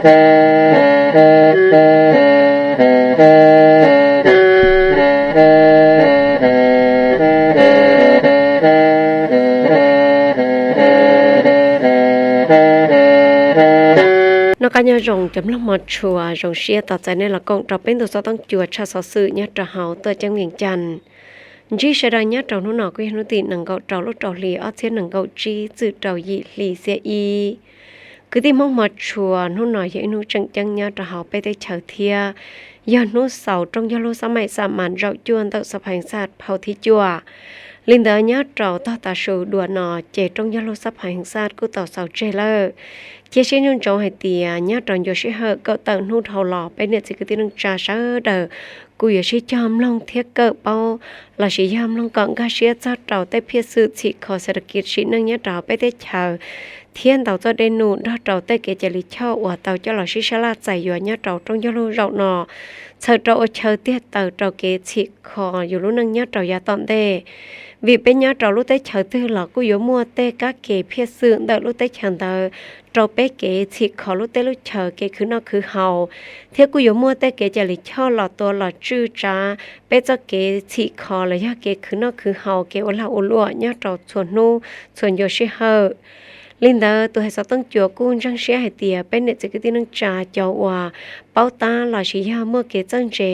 Noj qab nyob zoo cov mloog mos tshua, zoo siab tos txais nej los koom rau peb ntu xov tooj cua tshaj xov xwm nyob rau hauv tuaj ceeb Vias Cas. Ntsib sawv daws nyob rau hnub no kuj yog hnub tim nees nkaum rau lub rau hli ob txhiab nees nkaum tsib txwm rau yim hli xiab ib. Kwv tij Hmoob mos tshua, hnub no yog ib hnub tseem ceeb nyob rau hauv peb teb chaws thiab yog hnub xaus rooj yog lub xab maim xa mas zaum cuaj ntawm xab phais xa phau thib cuaj. Li ntawd nyob rau tog tav su dua no ces rooj yog lub xab phais xa kuj tau xaus tseg lawm. Cia siab ntsoov ntsoov hais tias nyob rau ncua sij hawm kawm tawm hnub dhau los peb niam txiv kwv tij neej tsa sawv daws kuj yuav sib cog mloog thiab kawm paub lossis yog mloog kom nkag siab txog rau tej phiaj xwm txhim kho xas tas kis sim neej nyob rau peb teb chaws thiab ntau txoj dej num nrog rau tej kev cai lij choj uas tau coj los sib sab laj txais yuav nyob rau rooj yog lub zaum no, txhawm rau ua chaw tiag taws rau kev txhim kho yus lub neej nyob rau yav tom ntej. Vim peb nyob rau lub teb chaws twg los kuj yuav muaj tej kab ke phiaj xwm ntawm lub teb chaws ntawd rau peb kev txhim kho lub teb lub chaws kev khwv noj khwv haus, thiab kuj yuav muaj tej kev cai lij choj los tua los tswj tsav peb txoj kev txhim kho los yog kev khwv noj khwv haus kev ua lag ua luam nyob rau txhua hnub txhua ncua sij hawm. Li ntawd tus hais xov tooj cua kuj ntseeg siab hais tias peb niam txiv kwv tij neej tsa cov uas paub tab lossis yog muaj kev txawj ntse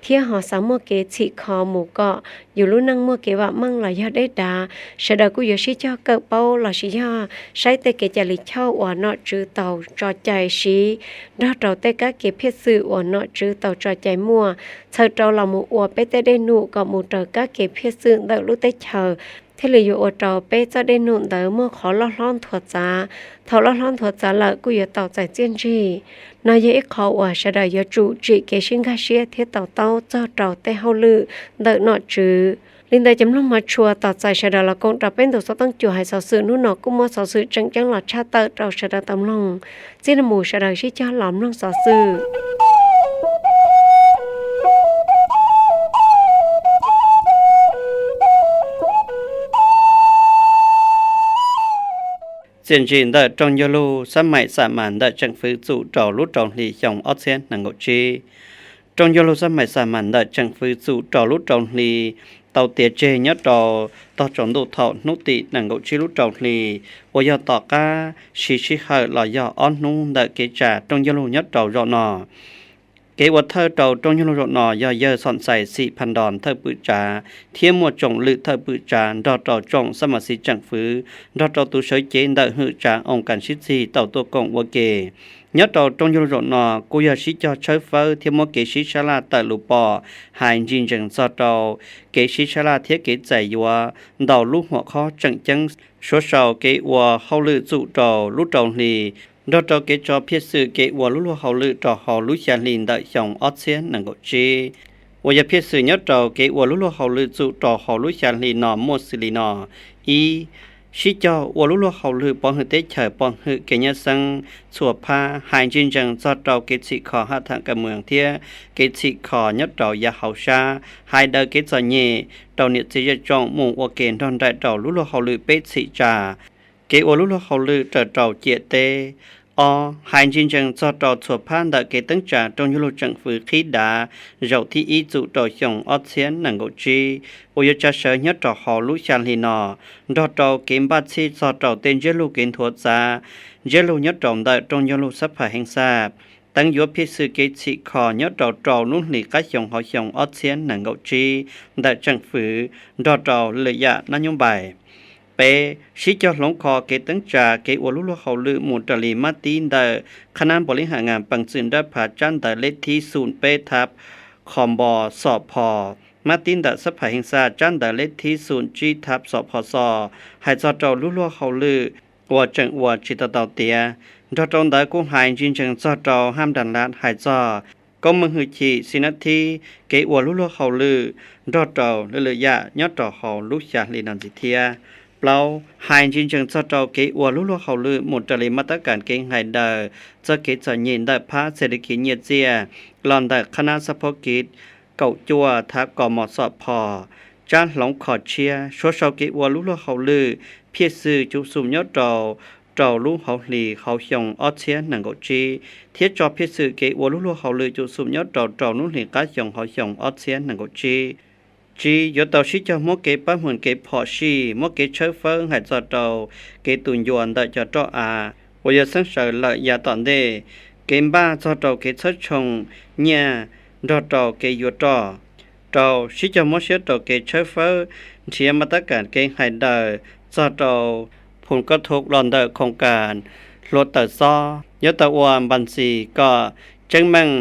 thiab ho xav muaj kev txhim kho mus kom yus lub neej muaj kev vam meej los yog deb dav, sawv daws kuj yuav sib cog kawm paub lossis yog saib tej kev cai lij choj uas nom tswv tau tso cai siv nrog rau tej kab ke phiaj xwm uas nom tswv tau tso cai muaj, txhawm rau los mus ua peb tej dej num kom mus raws kab ke phiaj xwm ntawm lub teb chaws, thiaj li yuav ua rau peb txoj dej num ntawd muaj qhov loj hlob nthuav txav. Thaum loj hlob nthuav txav lawm kuj yuav tau txais txiaj ntsig. No yog ib qho uas sawv daws yuav tsum tsim kev sib nkag siab thiab to taub txog rau tej hauj lwm ntawm nom tswv. Li ntawd cov mloog mos tshua, tos txais sawv daws los koom rau peb ntu xov tooj cua hais xov xwm hnub no kuj muaj xov xwm tseem ceeb los tshaj tawm rau sawv daws tau mloog. Txij no mus sawv daws sib cog los mloog xov xwm. Txiaj ntsig ntawm rooj ncuaj lug xab maim xa mas ntawm tseem fwv txum rau lub rau hli xyoo ob txhiab nees nkaum tsib. Rooj ncuaj lug xab maim xa mas ntawm tseem fwv txum rau lub rau hli tau tiav tseg nyob rau tog tsaus ntuj thaum hnub tim nees nkaum tsib lub rau hli, uas yog tom qab siv sij hawm los yog ob hnub ntawm kev tsa rooj ncuaj lug nyob rau zaum no. Kev ua thawj rau rooj ncuaj lug zaum no yog yawg Xom Xais Xim Phas Ntos thawj pwm tsav thiab muaj tsoom lwm thawj pwm tsav nrog rau tsoom xab mas xis tseem fwv nrog rau tus sawv cev ntawm hwm tsav oo kas sib txig tau tuaj koom ua ke. Nyob rau rooj ncuaj lug zaum no kuj yog sib cog tshawb fawb thiab muab kev sib sab laj tawm lus pom hais ntsis ntsees txog rau kev sib sab laj thiab kev txais yuav ntau lub huam khob tseem ceeb suav sau kev ua hauj lwm txum rau lub rau hli nrog rau kev tso phiaj xwm kev ua lub luag hauj lwm rau hauv lub xya hli ntawm xyoo ob txhiab nees nkaum tsib. Uas yog phiaj xwm nyob rau kev ua lub luag hauj lwm txum rau hauv lub xya hli no muaj xws li no: ib, sib cog ua lub luag hauj lwm pov hwm teb chaws pov hwm kev nyab xeeb txhua phab hais ntsis ntsees txog rau kev txhim kho haj tham kaw mws thiab kev txhim kho nyob rau yav hauv sab, hais daws kev txom nyem rau niam txiv zej tsoom mus ua ke nrog nraim rau lub luag hauj lwm peb txhim tsa kev ua lub luag hauj lwm raws rau ciam teb. Ob, hais ntsis ntsees txog rau txhua phab ntawm kev teeb tsa rooj ncuaj lug tseem fwv qhib dav zaum thib ib txum rau xyoo ob txhiab nees nkaum tsib uas yuav tsa sawv nyob rau hauv lub xya hli no, nrog rau kev npaj txhij txog rau tej ntsiab lug kev nthuav txav ntsiab lug nyob rau ntawm rooj ncuaj lug xab phas heev xaj teev yuav phiaj xwm kev txhim kho nyob rau rau lub hlis qab xyoo hauv xyoo ob txhiab nees nkaum tsib ntawm tseem fwv nrog rau lwm yam nab nyob npais. Peb, sib cog hloov kho kev teeb tsa kev ua lub luag hauj lwm mus raws li mab tib ntawm qhab nab npau li has ngas pees txwm nrab phav tsab ntawv lej thib xum peb thab qhos npos xom phos, mab tib ntawm xab phas heev xaj tsab ntawv lej thib xum tsib thab xom phos xos, hais txog rau lub luag hauj lwm uas tseem ua tsis tau tau tiav. Nrog rau ntawd kuj hais ntsis ntsees txog rau hab nras lab hais txog koob meej hwj chim xis nab thib kev ua lub luag hauj lwm nrog rau lwm lwm yam nyob rau hauv lub xya hli no ntxiv thiab. Plaub, hais ntsis ntsees txog rau kev ua lub luag hauj lwm mus raws li mab tab kas kev hais daws txog kev txom nyem ntawm phab xes lis kiv nyiaj txiaj los ntawm qhab nab xab phob kiv kaum cuaj thab kos mos xom phos, tsab hloov kho tshiab suav sau kev ua lub luag hauj lwm phiaj xwm cuv xum nyob rau rau lub hauv hlis hauv xyoo ob txhiab nees nkaum tsib, thiab tso phiaj xwm kev ua lub luag hauj lwm cum xum nyob rau rau lub hlis qab xyoo hauv xyoo ob txhiab nees nkaum tsib. Tsib, yuav tau sib cog muab kev pab hmwm kev phom sij, muab kev tshawb fawb hais txog rau kev tu ncua ntawm cov roj av uas yog xeeb sawv lawm yav tom ntej, kev npaj txog rau kev txhawb tshooj nyiaj nrog rau kev yuav roj. Rau, sib cog muab siab rau kev tshawb fawb nrhiav mas tab kam kev hais daws txog rau phum koj thuv los ntawm khoos kas hluav taws xob yuav tau ua npas ntxis kom tseeb meej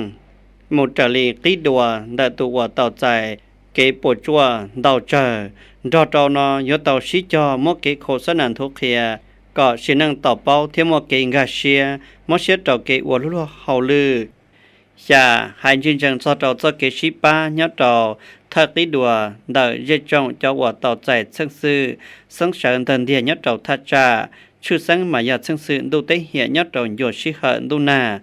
mus raws li qib dua ntawm tus uas tau txais kev puas tsuaj ntau tsawg. Nrog rau no yuav tau sib cog muab kev khos xab nas nthuv qhia kom sim neej tau paub thiab muaj kev nkag siab, muab siab rau kev ua lub luag hauj lwm. Xya, hais ntsis ntsees txog rau txoj kev sib pab nyob rau thawj qib dua ntawm zej tsoom cov uas tau txais txheej xwm xeeb sawv ntawg ntiag nyob rau thaj tsam, tshwj xeeb mas yog txheej xwm ntuj teb hiam nyob rau ncua sij hawm ntuj nag.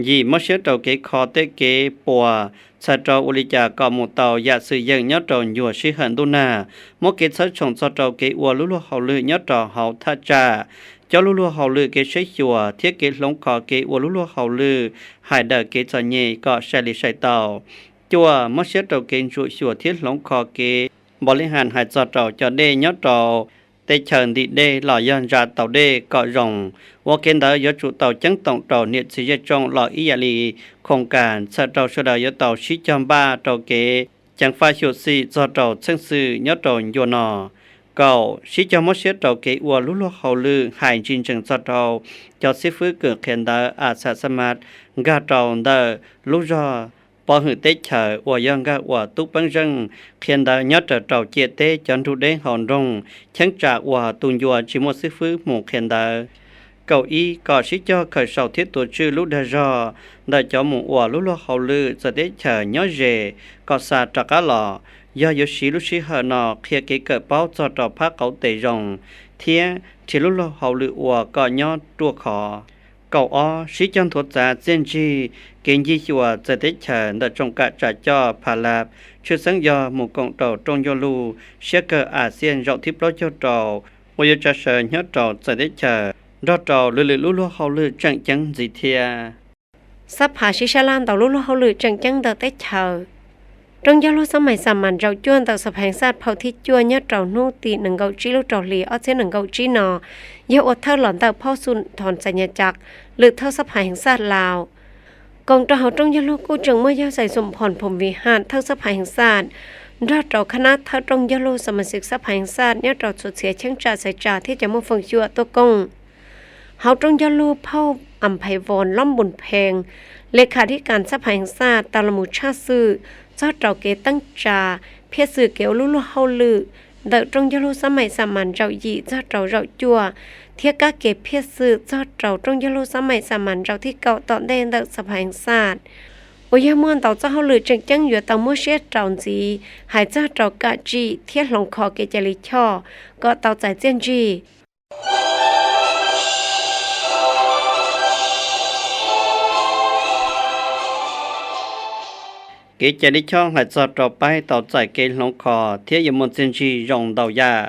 Yim, muab siab rau kev kho tej kev puas txhawm rau ua li cas kom mus tau yam xwm yeem nyob rau ncua sij hawm ntuj nag, muab kev txhawb tshooj txog rau kev ua lub luag hauj lwm nyob rau hauv thaj tsam, cov lub luag hauj lwm kev saib xyuas thiab kev hloov kho kev ua lub luag hauj lwm, hais daws kev txom nyem kom sai li sai tau. Cuaj, muab siab rau kev ntsuam xyuas thiab hloov kho kev npaum li has hais txog rau cov dej nyob rau teb chaws ntim dej los yog ntsa tau dej kom zoo. Ua kev ntawd yuav tsum tau ceeb toom rau niam txiv zej tsoom los ib yam li khoos kas txhawm rau sawv daws yuav tau sib cog npaj rau kev ceev faj xyuam xim txog rau txheej xwm nyob rau ncua no. Kaum, sib cog muab siab rau kev ua lub luag hauj lwm hais ntsis ntsees txog rau cov xib fwb kws qhia ntawv a xa xa mas nkag rau ntawm lub zog pov hwm teb chaws uas yog nkag ua tub peeb zeej qhia ntawv nyob raws rau ciam teb cov nrug deb hauv nroog cheeb tsam uas tu ncua tsis muaj xib fwb mus qhia ntawv. Kaum ib, kom sib cog khaws sau thiab tuav tswj lub dag zog ntawm cov mus ua lub luag hauj lwm txawv teb chaws nyob ze kom xa rov qab los, yog yuav siv lub sij hawm no qhia kev kawm paub txog rau phab qauv tes zoo thiab nrhiav lub luag hauj lwm ua kom nyob ruaj khov. Kaum ob, sib cog nthuav txav txiaj ntsig kev ncig xyuas txawv teb chaws ntawm tsoom kam tsa coj Pha Lab, tshwj xeeb yog mus koom rau rooj ncauj lug siab kawg A Xias zaum thib plaub caug rau uas yuav tsa sawv nyob rau txawv teb chaws nrog rau lwm lwm lub luag hauj lwm tseem ceeb ntxiv thiab. Xab phas sib sab laj ntau lub luag hauj lwm tseem ceeb ntawm teb chaws. Rooj ncauj lug xab mais xa mas zaum cuaj ntawm xab phas heev xaj phau thib cuaj nyob rau hnub tim nees nkaum tsib lub rau hlis ob txhiab nees nkaum tsib no yog ua thawj los ntawm phauj Xum Thos Xais Nyas Cas, lwm thawj xab phas heev xaj Laus. Koom rau hauv rooj ncauj lug kuj tseem muaj yawg Xais Xum Phom Phom Vim Ham thawj xab phas heev xaj nrog rau khab nab thawj rooj ncauj lug xab mas xib xab phas heev xaj nyob rau txhua txhia cheeb tsam xaiv tsam thiab cov muaj feem xyuam tuaj koom. Hauv rooj ncauj lug phauj Am Phais Voos Lob Npus Phees, le khas thib kas xab phas heev xaj tau los mus tshaj xwm txog rau kev teeb tsa phiaj xwm kev ua lub luag hauj lwm ntawm rooj ncauj lug xab mais xa mas zaum yim txog rau zaum cuaj thiab kab ke phiaj xwm txog rau rooj ncauj lug xab mais xa mas zaum thib kaum tom ntej ntawm xab phas heev xaj uas yog muaj ntau txoj hauj lwm tseem ceeb yuav tau muab siab rau ntxiv hais txog rau kam tsim thiab hloov kho kev cai lij choj kom tau txais txiaj ntsig. Kev cai lij choj hais txog rau paib tau txais kev hloov kho thiab yuav muaj txiaj ntsig zoo ntau yam.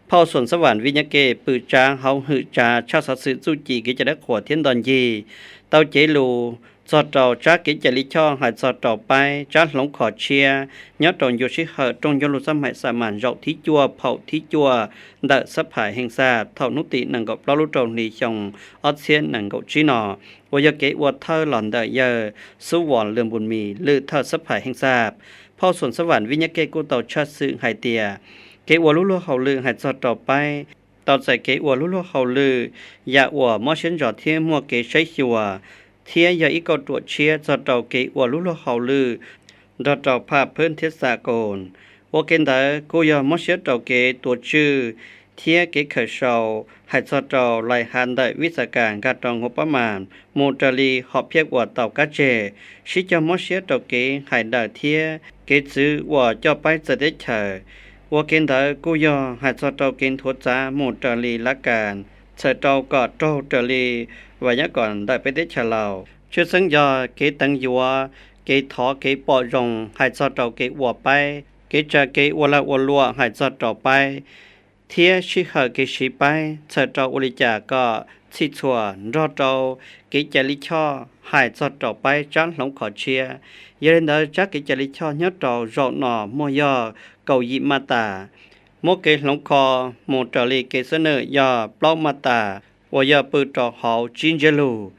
Phauj Xum Xab Vam Vib Nyab Kej pwm tsav hauv hwm tsav tshaj xov xwm txuj ci kev cai dawb qhuas thiab nto ncig tau cev lus txog rau tsab kev cai lij choj hais txog rau paib tsab hloov kho tshiab nyob rau ncua sij hawm rooj ncauj lug xab mais xa mas zaum thib cuaj phaum thib cuaj ntawm xab phas heev xaj thaum hnub tim nees nkaum plaub lub rau hli xyoo ob txhiab nees nkaum tsib no, uas yog kev ua thawj los ntawm yawg Xub Vos Lwm Npus Mis lwm thawj xab phas heev xaj. Phauj Xum Xab Vam Vib Nyab Kej kuj tau tshaj xwm hais tias kev ua lub luag hauj lwm hais txog rau paib tau txais kev ua lub luag hauj lwm yam uas mob siab ntso thiab muaj kev saib xyuas, thiab yog ib kauj ruam tshiab txog rau kev ua lub luag hauj lwm nrog rau phaj phwb thiab xa koos. Ua ke ntawd kuj yog mob siab rau kev tuav tswj thiab kev khaws sau hais txog rau lais hav ntawm vib xav kas nkag rau nqhuav pab mas mus raws li hom phiaj uas tau kab tseg, sib cog mob siab rau kev hais daws thiab kev txwv uas coj paib txawv teb chaws. Ua ke ntawd kuj yog hais txog rau kev nthuav txav mus raws li laj kas txhawm rau kom raug raws li vas nyab kom ntawm peb teb chaws Laus, tshwj xeeb yog kev teev yuav, kev thov kev pom zoo hais txog rau kev ua paib, kev tsa kev ua lag ua luam hais txog rau paib, thiab sij hawm kev siv paib txhawm rau ua li cas kom txhij txhua nrog rau kev cai lij choj hais txog rau paib tsab hloov kho tshiab. Yog li ntawd, tsab kev cai lij choj nyob rau zaum no muaj yog kaum yim maj tas, muab kev hloov kho mus raws li kev xab nawm yog plaub maj tas uas yog pw rau hauv tsib ntsiab lus.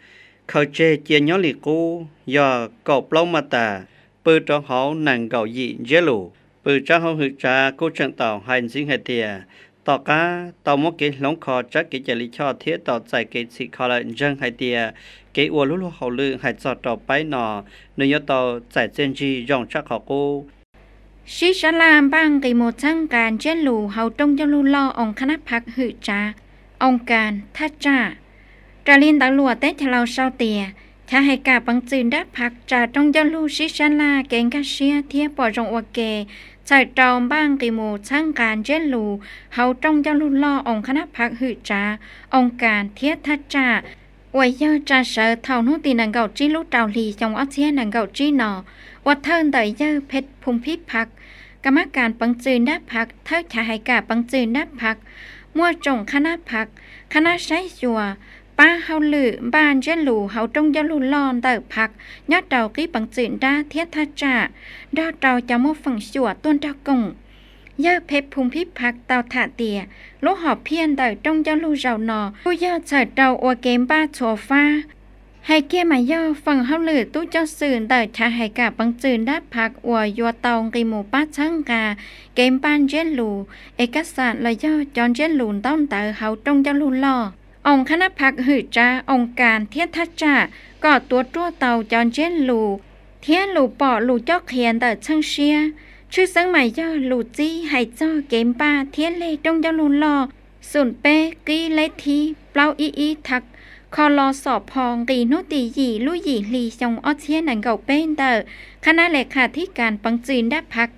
Khaws tseg cia nyob li qub yog kaum plaub maj tas, pw rau hauv nees nkaum yim ntsiab lus. Pw tsab hauj hwm tsav kuj tseem tau hais ntxiv hais tias, tom qab tau muab kev hloov kho tsab kev cai lij choj thiab tau txais kev txhim kho lawm, ntseeg hais tias kev ua lub luag hauj lwm hais txog rau paib no nws yuav tau txais txiaj ntsig zoo tshaj qhov qub. Sib sab laj npaj nqis mus txhawb nqa ntsiab lus hauv rooj ncauj lug loj oo qhab nab phaj hwm tsav, oo kas thaj tsam. Raws li ntawv luam teb chaws Laus sau tias, chav hais kam peev txwm nrab phaj tsa rooj ncauj lug sib sab laj kev nkag siab thiab pom zoo ua ke txhawm rau npaj nqis mus txhawb nqa ntsiab lus hauv rooj ncauj lug loj oo qhab nab phaj hwm tsav, oo kas thiab thaj tsam uas yog tsa sawv thaum hnub tim nees nkaum tsib lub rau hli xyoo ob txhiab nees nkaum tsib no, ua thawj ntawm yawg Phej Phum Phib Phaj, ka mab kas peev txwm nrab phaj thawb chav hais kam peev txwm nrab phaj, muaj tsoom qhab nab phaj, qhab nab saib xyuas, pab hauj lwm npaj ntsiab lus hauv rooj ncauj lug loj ntawm phaj nyob rau qib peev txwm nrab thiab thaj tsam, nrog rau cov muaj feem xyuam tuaj nrog koom. Yawg Phej Phum Phib Phaj tau tham tias, lub hom phiaj ntawm rooj ncauj lug zaum no kuj yog txhawm rau ua kev npaj txhua fab. Hais kiag mas yog feem hauj lwm tub coj xwm ntawm chav hais kam peev txwm nrab phaj uas yuav tau nqis mus pab txhawb nqa kev npaj ntsiab lus, ev kas xas los yog cov ntsiab lus ntaub ntawv hauv rooj ncauj lug loj, oo qhab nab phaj hwm tsav, oo kas thiab thaj tsam kom tuav ruaj tau cov ntsiab lus thiab lus pom lus cob qhia ntawm txheej siab. Tshwj xeeb mas yog lus txib hais txog kev npaj thiab leg rooj ncauj lug loj xoom peb qib leb thib plaub ib ib thaj kho los xom pho nqis hnub tim yim lub yim hli xyoo ob txhiab nees nkaum peb ntawm qhab nab le khas thib kas peev txwm nrab phaj.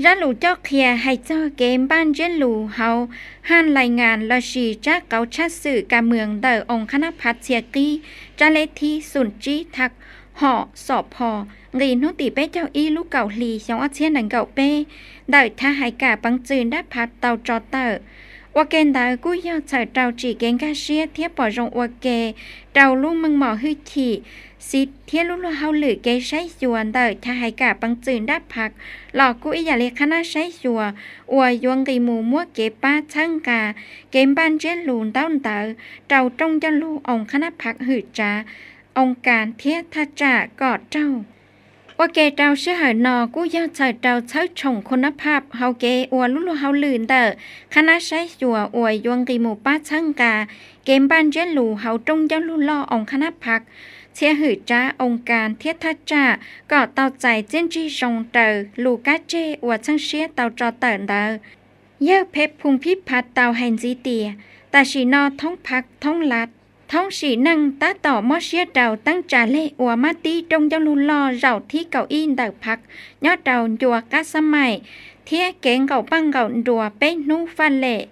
Zaj lus cob qhia hais txog kev npaj ntsiab lus hauv haj lais ngas lossis tsab qauv tshaj xwm kas mwm ntawm oo qhab nab phaj txhia qib, tsab leb thib xoom tsib thaj hom xom pho nqis hnub tim peb caug ib lub kaum hli xyoo ob txhiab nees nkaum peb ntawm chav hais kam peev txwm nrab phaj tau tso tawm. Ua ke ntawd kuj yog txhawm rau tsim kev nkag siab thiab pom zoo ua ke rau lub meej mom hwj chim xiv thiab lub luag hauj lwm kev saib xyuas ntawm chav hais kam peev txwm nrab phaj los kuj ib yam li qhab nab saib xyuas uas yuav nqis mus muab kev pab txhawb nqa kev npaj ntsiab lus ntaub ntawv rau rooj ncauj lug oo qhab nab phaj hwm tsav, oo kas thiab thaj tsam kom raug. Ua ke rau sij hawm no kuj yog txhawm rau txhawb tshoom khu nab phaj hauv kev ua lub luag hauj lwm ntawm qhab nab saib xyuas uas yuav nqis mus pab txhawb nqa kev npaj ntsiab lus hauv rooj ncauj lug loj oo qhab nab phaj txhia hwm tsav, oo kas thiab thaj tsam kom tau txais txiaj ntsig zoo raws lus kab tseg uas txheej siab tau tso tawm ntawd. Yawg Phej Phum Phib Phaj tau hais ntxiv tias, tam sim no thoob phaj thoob lav, thoob sim neej tab tom mob siab rau teeb tsa leg ua mab tib rooj ncauj lug loj zaum thib kaum ib ntawm phaj nyob rau ncua qab xab maim thiab kev nqaum paj nqaum nruas peb hnub faj lem.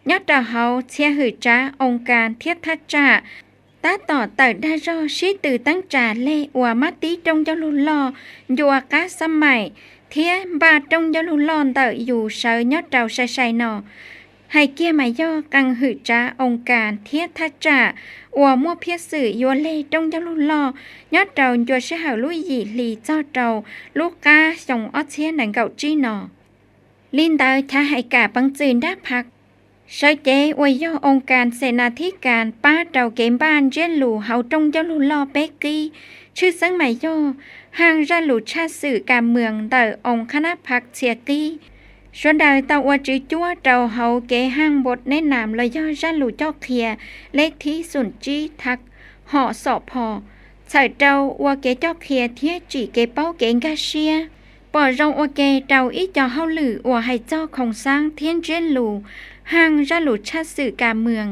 Nyob rau hauv txhia hwm tsav, oo kas thiab thaj tsam tab tom tawm dag zog sib tw teeb tsa leg ua mab tib rooj ncauj lug loj ncua qab xab maim thiab npaj rooj ncauj lug loj ntawm yus sawv nyob rau sai sai no. Hais kiag mas yog qee hwm tsav, oo kas thiab thaj tsam uas muaj phiaj xwm yuav leg rooj ncauj lug loj nyob rau ncua sij hawm lub yim hli txog rau lub qab xyoo ob txhiab nees nkaum tsib no. Li ntawd chav hais kam peev txwm nrab phaj sawv cev uas yog oo kas xeem nas thib kas pab rau kev npaj ntsiab lus hauv rooj ncauj lug loj peb qib, tshwj xeeb mas yog haj zaj lus tshaj xwm kas mwm ntawm oo qhab nab phaj txhia qib. Sawv daws tau ua tswv cuab rau hauv kev haj npua neb nam los yog zaj lus cob qhia leb thib xoom tsib thaj hom xom pho, txhawm rau ua kev cob qhia thiab tsim kev paub kev nkag siab, pom zoo ua ke rau ib co hauj lwm uas hais txog khoom xaab thiab ntsiab lus haj zaj lus tshaj xwm kas mwm.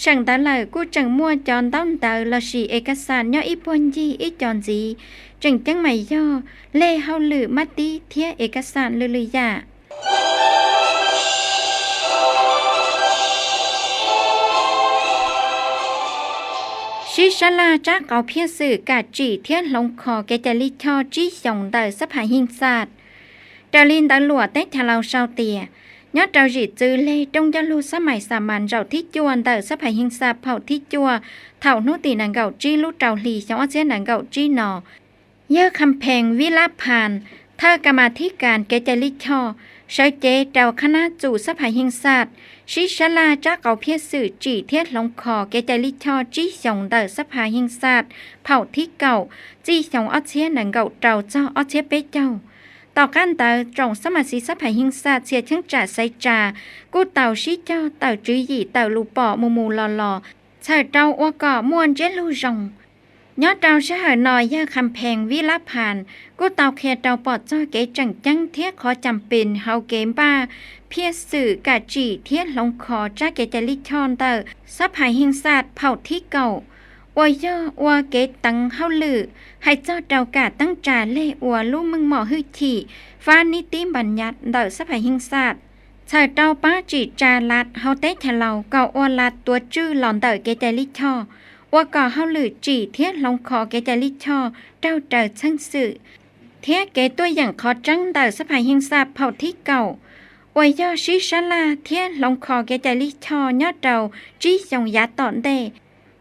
Seem ntawd lawm kuj tseem muaj cov ntaub ntawv lossis ev kas xas nyob ib puag ncig ib co ntxiv, tseem ceeb mas yog leg hauj lwm mab tib thiab ev kas xas lwm lwm yam. Sib sab laj tsab qauv phiaj xwm kam tsim thiab hloov kho kev cai lij choj tsib xyoos ntawm xab phas hij xaj. Raws li ntawv luam teb chaws Laus sau tias, Nyob rau zim txwv leg rooj ncauj lug xab mais xa mas zaum thib cuaj ntawm xab phas Heej Xaj phaum thib cuaj thaum hnub tim nees nkaum tsib lub rau hlis xyoo ob txhiab nees nkaum tsib no, yawg Kham Phees Vib Lab Phas, thawj kas mas thib kas kev cai lij choj, sawv cev rau qhab nab txum xab phas Heej Xaj sib sab laj tsab qau phiaj xwm tsim thiab hloov kho kev cai lij choj tsib xyoos ntawm xab phas Heej Xaj phaum thib kaum txij xyoo ob txhiab nees nkaum rau txog ob txhiab peb caug. Tom qab ntawd tsoom xab mas xiv xab phas Heej Xaj txhia cheeb tsam xaiv tsa kuj tau sib cog tawm tswv yim tawm lus pom mus mus los los txhawm rau ua kom muaj ntsiab lug zoo. Nyob rau sij hawm no yawg Kham Phees Vib Lab Phas kuj tau qhia rau pom txog kev tseem ceeb thiab qhov cam pes hauv kev npaj phiaj xwm kam tsim thiab hloov kho tsab kev cai lij choj ntawm xab phas Heej Xaj phaum thib kaum, uas yog ua kev teev hauj lwm hais txog rau kam teeb tsa leg ua lub meej mom hwj chim fab nib tib npas nyas ntawm xab phas Heej Xaj, txhawm rau pab tsim tsa lat hauv teb chaws Laus kom ua lat tuav tswj los ntawm kev cai lij choj, ua kom hauj lwm tsim thiab hloov kho kev cai lij choj raug raws txheej xwm thiab kev tuaj yeem qhov tseeb ntawm xab phas Heej Xaj phaum thib kaum, uas yog sib sab laj thiab hloov kho kev cai lij choj nyob rau tsib xyoos yav tom ntej.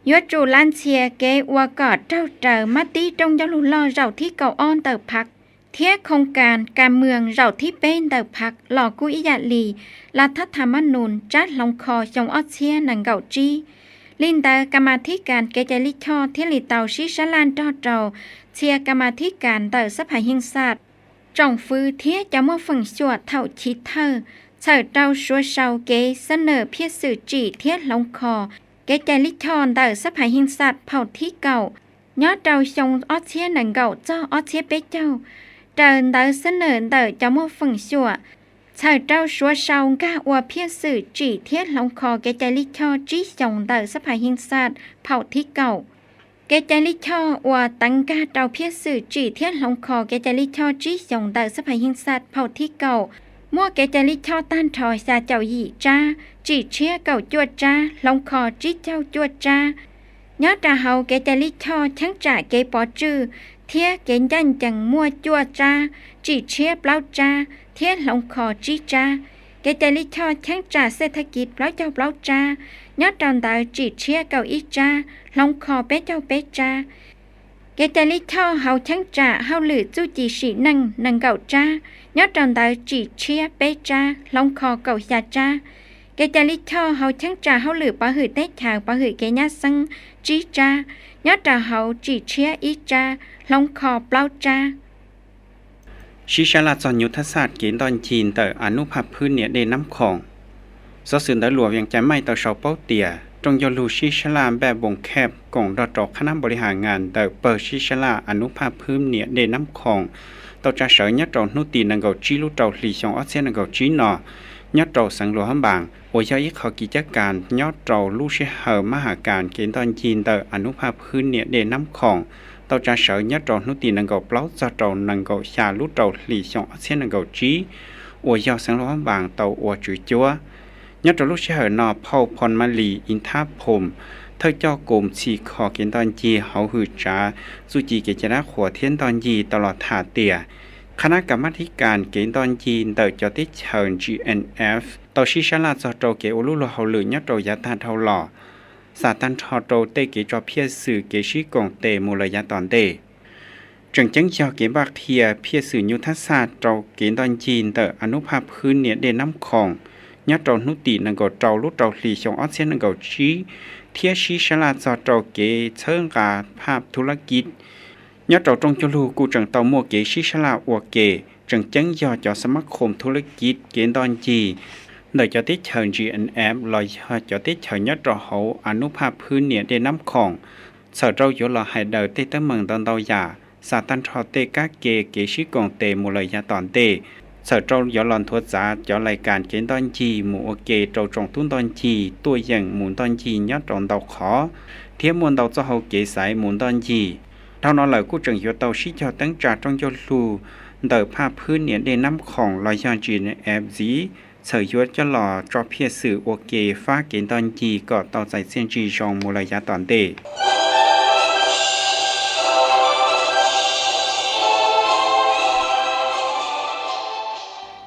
Yuav tsum lav ntxhias kev ua kom raug raws mab tib rooj ncauj lug loj zaum thib kaum ob ntawm Phaj thiab khoos kas kas mws zaum thib peb ntawm Phaj los kuj ib yam li Lav Thab Tha Mab Nus tsab hloov kho xyoo ob txhiab nees nkaum tsib. Li ntawd kas mas thib kas kev cai lij choj thiaj li tau sib sab laj nrog rau txhia kas mas thib kas ntawm xab phas Heej Xaj, tsoom fwv thiab cov muaj feem xyuam thaum chiv thawj, txhawm rau suav sau kev xab nawm phiaj xwm tsim thiab hloov kho kev cai lij choj ntawm xab phas Heej Xaj phaum thib kaum nyob rau xyoo ob txhiab nees nkaum txog ob txhiab peb caug. Raws ntawv xab nawm ntawm cov muaj feem xyuam, txhawm rau suav sau nkag ua phiaj xwm tsim thiab hloov kho kev cai lij choj tsib xyoos ntawm xab phas Heej Xaj phaum thib kaum. Kev cai lij choj uas teev nkag rau phiaj xwm tsim thiab hloov kho kev cai lij choj tsib xyoos ntawm xab phas Heej Xaj phaum thib kaum, muaj kev cai lij choj tag nrho xya caum yim tsab, tsim tshiab kaum cuaj tsab, hloov kho tsib caug cuaj tsab. Nyob rau hauv kev cai lij choj cheeb tsam kev pov tswj thiab kev ncaj ncees muaj cuaj tsab, tsim tshiab plaub tsab thiab hloov kho tsib tsab. Kev cai lij choj cheeb tsam xej thaj kiv plaub caug plaub tsab, nyob rau ntawd tsim tshiab kaum ib tsab, hloov kho peb caug peb tsab. Kev cai lij choj hauv cheeb tsam hauj lwm txuj ci sim neej nees nkaum tsab, nyob rau ntawd tsim tshiab peb tsab, hloov kho kaum xya tsab. Kev cai lij choj hauv cheeb tsam hauj lwm pov hwm teb chaws pov hwm kev nyab xeeb tsib tsab, nyob rau hauv tsim tshiab ib tsab, hloov kho plaub tsab. Sib sab laj txog nyuj thab xaj kev ntoj ncig ntawm Anub Phaj Phwb niam dej Nab Khoom. Xov xwm ntawv luam Vees Cai Maij tau sau paub tias rooj ncauj lug sib sab laj Npaj Voos Khej koom nrog rau qhab nab npaum li has nas ntawm pawg sib sab laj Anub Phaj Phwb niam dej Nab Khoom tau tsa sawv nyob rau hnub tim nees nkaum tsib lub rau hli xyoo ob txhiab nees nkaum tsib no nyob rau xeev Luas Hab Npas, uas yog ib qho kev cai kas nyob rau lub sij hawm mab has kas kev ntoj ncig ntawm Anub Phaj Phwb niam dej Nab Khoom tau tsa sawv nyob rau hnub tim nees nkaum plaub txog rau nees nkaum xya lub rau hli xyoo ob txhiab nees nkaum tsib, uas yog xeev Luas Hab Npas tau ua tswv cuab. Nyob rau lub sij hawm no phauj Phom Mas Lis Ib Thab Phom, thawj coj koom txhim kho kev ntoj ncig hauv hwm tsav txuj ci kev cai dab qhuas thiab ntoj ncig tau los tham tias, qhab nab kas mab thib kas kev ntoj ncig ntawm cov teb chaws G N F tau sib sab laj txog rau kev ua lub luag hauj lwm nyob rau yav tag dhau los, xam tag nrho rau tej kev tso phiaj xwm kev sib koom tes mus lawm yav tom ntej. Tseem ceeb yog kev npaj qhia phiaj xwm nyuj thab xaj rau kev ntoj ncig ntawm Anub Phaj Phwb niam dej Nab Khoom nyob rau hnub tim nees nkaum rau lub rau hli xyoo ob txhiab nees nkaum tsib, thiab sib sab laj txog rau kev txhawb nqa phaj thub lab kib. Nyob rau rooj cog lug kuj tseem tau muaj kev sib sab laj ua ke, tseem ceeb yog cov xab mab khoom thub lab kib kev ntoj ncig ntawm cov teb chaws G N F los yog cov teb chaws nyob rau hauv Anub Phaj Phwb niam dej Nab Khoom, txhawm rau yuav los hais daws tej teeb meem ntau ntau yam, xam tag nrho tej kab ke kev sib koom tes mus lawm yav tom ntej, txhawm rau yuav los nthuav txav cov lais kas kev ntoj ncig mus ua ke rau tsoom tub ntoj ncig tuaj yeem mus ntoj ncig nyob rau ntau qhov, thiab muaj ntau txoj hau kev xaiv mus ntoj ncig. Dhau no lawm kuj tseem yuav tau sib cog teeb tsa rooj cog lug ntawm Phaj Phwb niam dej Nab Khoom los yog G N F ntxiv, txhawm yuav coj los tso phiaj xwm ua ke fab kev ntoj ncig kom tau txais txiaj ntsig zoo mus lawm yav tom ntej.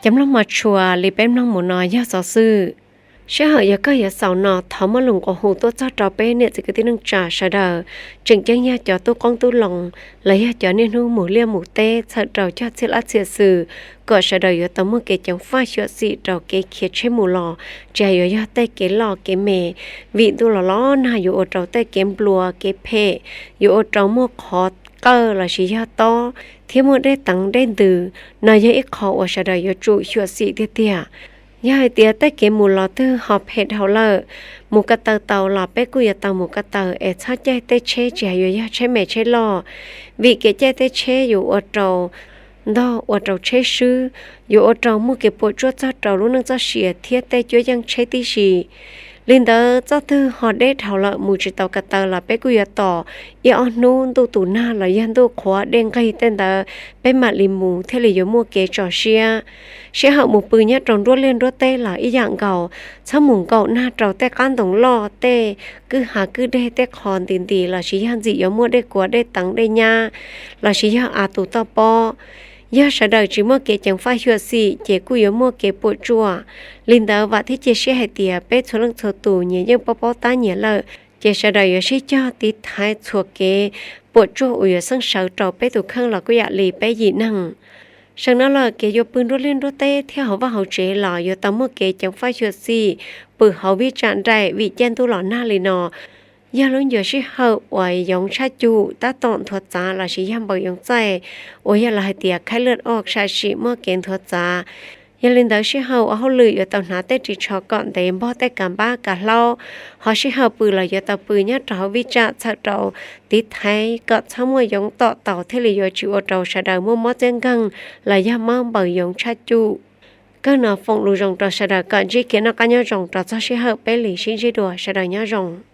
Cov mloog mos tshua li peb mloog mus no yog xov xwm sij hawm yog koj yuav xaus no thov muab lus nqua hu tuaj txog rau peb niam txiv kwv tij neej tsa sawv daws, tseem ceeb yog cov tub qoob tub loo los yog cov niaj hnub mus liaj mus teb txhawm rau cog txhia lab txhia xwm, kom sawv daws yuav tau muaj kev ceev faj xyuam xim rau kev khiav tsheb mus los, tsis hais yuav yog tej kev loj kev me, vim ntuj los los nag yuav ua rau tej kev nplua kev phem, yuav ua rau muaj qhov qawj lossis yog tob, thiab muaj dej teev dej ntws no yog ib qho uas sawv daws yuav tsum xyuam xim tiag tiag. Yog hais tias tej kev mus los twg ho phem dhau lawm, mus ko taw tau los peb kuj yuav tau mus ko taw es txhob caij tej tsheb tsis hais yuav yog tsheb me tsheb loj, vim kev caij tej tsheb yuav ua rau ntog ua rau tsheb swb, yuav ua rau muaj kev puas tsuaj txog rau lub neej txoj sia thiab tej cuab yeej tsheb tib si. Li ntawd txoj twg ho deb dhau lawm mus tsis tau ko taw los peb kuj yuav tos ib ob hnub ntuj tus nag los yog ntuj qhuav dej nqig tej ntawd peb mam li mus thiaj li yuav muaj kev tso siab. Sij hawm mus pw nyob rau nruab liaj nruab teb los ib yam nkaus, txhob mus nkaum nag rau tej qab ntoo loj tej kwj ha kwj deg tej qho nti nti lossis yog ntxim yuav muaj dej kuav dej teev dej nyab lossis yog av tus toj pob. Yog sawv daws tsis muaj kev ceev faj xyuam xim ces kuj yuav muaj kev puas tsuaj. Li ntawd vam thiab cia siab hais tias peb txhua leej txhua tus nyias yeej paub paub tab nyias lawm, ces sawv daws yuav sib cog tiv thaiv txhua kev puas tsuaj uas yuav xeeb sawv rau peb tus kheej los kuj yam li peb yim neeg. Seem no lawm kev yuav pw nruab liaj nruab teb thiab hauv vaj hauv tsev los yuav tau muaj kev ceev faj xyuam xim, pw hauv vij tsam nraim vim caij ntuj los nag li no yog lub ncua sij hawm uas yoov tshaj cum tab tom nthuav txav lossis yog npaws yoov txaij, uas yog los hais tias khaib lwj o sam sim muaj kev nthuav txav. Yog li ntawd sij hawm ua hauj lwm yuav tau hnav tej ris tsho kom ntev, npog tej kav npab kav hlaub, ho sij hawm pw los yuav tau pw nyob rau hauv vij tsam txhawm rau tiv thaiv kom txhob muaj yoov tom tau thiaj li yuav tsis ua rau sawv daws muaj mob txeeb nkeeg los yog mob npaws yoov tshaj cum. Kawg no foom lus zoo rau sawv daws kom ntsib kev noj qab nyob zoo rau txog sij hawm peb li sib ntsib dua, sawv daws nyob zoo.